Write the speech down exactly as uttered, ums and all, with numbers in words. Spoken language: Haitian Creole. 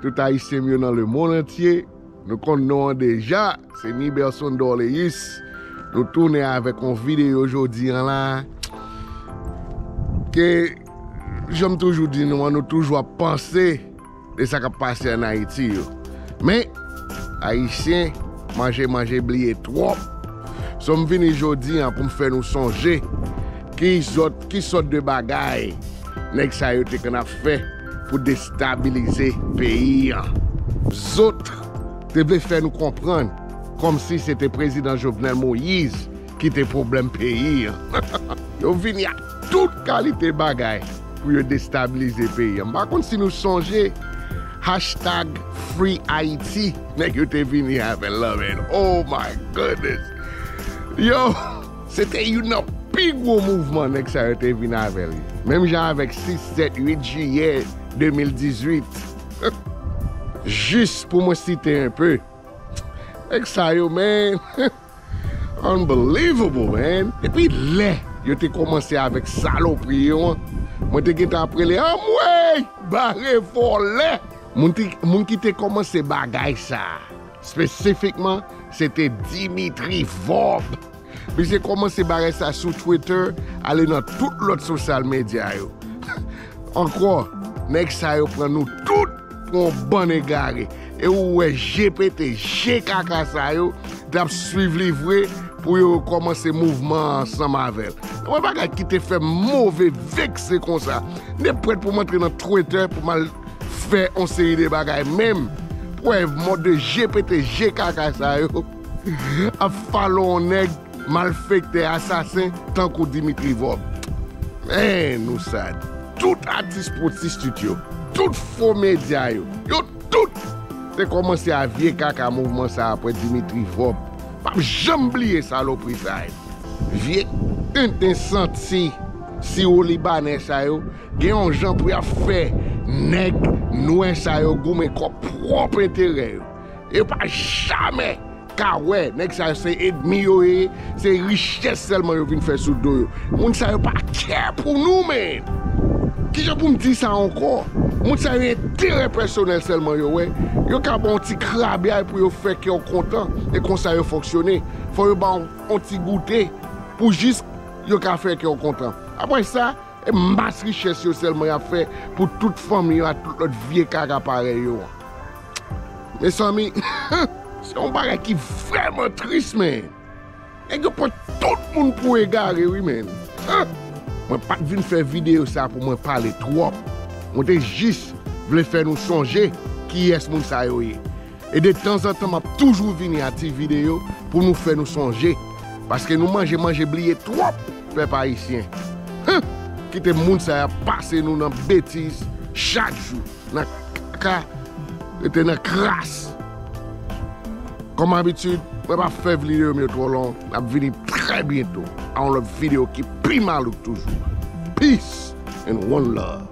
Tout Ayisyen m yo nan lemonn antye, nou konn non an deja, se Niberson Dorleus. Nou tounen avèk yon videyo jodi an la. Ke, jan m toujou di nou an, nou toujou ap panse de sa k ap pase ann Ayiti yo. Men, Ayisyen manje, manje, bliye twòp. So, m vini jodi an pou m fè nou sonje ki zòt, ki sòt de bagay nèg sa yo te konn ap fè pou destabilize peyi an. Zòt te vle fè nou konprann kòmsi se te prezidan Jovenel Moïse ki te pwoblèm peyi an. Yo vini ak tout kalite bagay pou yo destabilize peyi an. M pa konn si nou sonje hashtag Free Haiti, nèg yo te vini avè l lan, man. Oh my goodness. Yo, se te youn nan pi gwo mouvman nèg sa yo te vin avè l. Menm jan avèk sis, sèt, uit jiyè de mil dizuit. Jis pou mwen site enpe. Nèg sa yo, man. Unbelievable, man. Depi lè yo te kòmanse avèk salopri yo an, mwen te gentan ap rele, anmwey, bare vòlè. Moun, te, moun ki te kòmanse bagay sa a, espesifikman, se te Dimitri Vorbe. Misye kòmanse bagay sa sou Twitter, ale nan tout lòt sosyal medya yo. Ankò, nèg sa yo pran nou tout pou yon bann egare. E ou wè G P T, G K K sa yo t ap swiv li vre pou yo kòmanse mouvman an ansanm avè l. Yon bagay ki te fè m move, vekse konsa. M te prèt pou m antre nan Twitter pou m al fè yon seri de bagay menm. Prèv mòd de G P T, G K K sa yo ap follow yon nèg malfektè, asasen, tankou Dimitri Vorbe. Men, nou sad. Tout atis pwotestit yo, tout fo medya yo, yo tout te kòmanse a vye kaka mouvman sa apre Dimitri Vorbe. M p ap janm bliye salopri sa yo. Vye tenten santi siwo libanè sa yo, gen yon jan pou y ap fè nèg nwè sa yo goumen kont pwòp enterè yo. Yo pa jamè ka wè nèg sa yo se ènmi yo ye, se richès sèlman yo vin fè sou do yo. Moun sa yo pa kè pou nou, man. Kijan pou m di sa ankò? Moun sa yo enterè pèsonèl sèlman yo wè. Yo ka ba w yon ti krabyay pou yo fè kè w kontan, e konsa yo fonksyone. Fò yo ba w yon ti goute pou jis yo ka fè kè w kontan. Apre sa, e mas richès yo sèlman y ap fè pou tout fanmi yo ak tout lòt vye kaka parèy yo an. Mezanmi, se yon bagay ki vrèman tris, man. Nèg yo pran tout moun pou egare, wi, man. Mwen pa t vin fè videyo sa pou mwen pale twòp. Mwen te jis vle fè nou sonje kiyès moun sa yo ye. E de tanzantan, m ap toujou vini a ti videyo pou nou fè nou sonje. Paske nou manje, manje bliye twòp, pèp ayisyen. Huh! Kite moun sa y ap pase nou nan betiz chak jou, nan kaka, rete nan kras. Kòm abitid, mwen p ap fè videyo m yo twò long. M ap vini trè byento a yon lòt videyo ki pi malouk toujou. Peace and one love.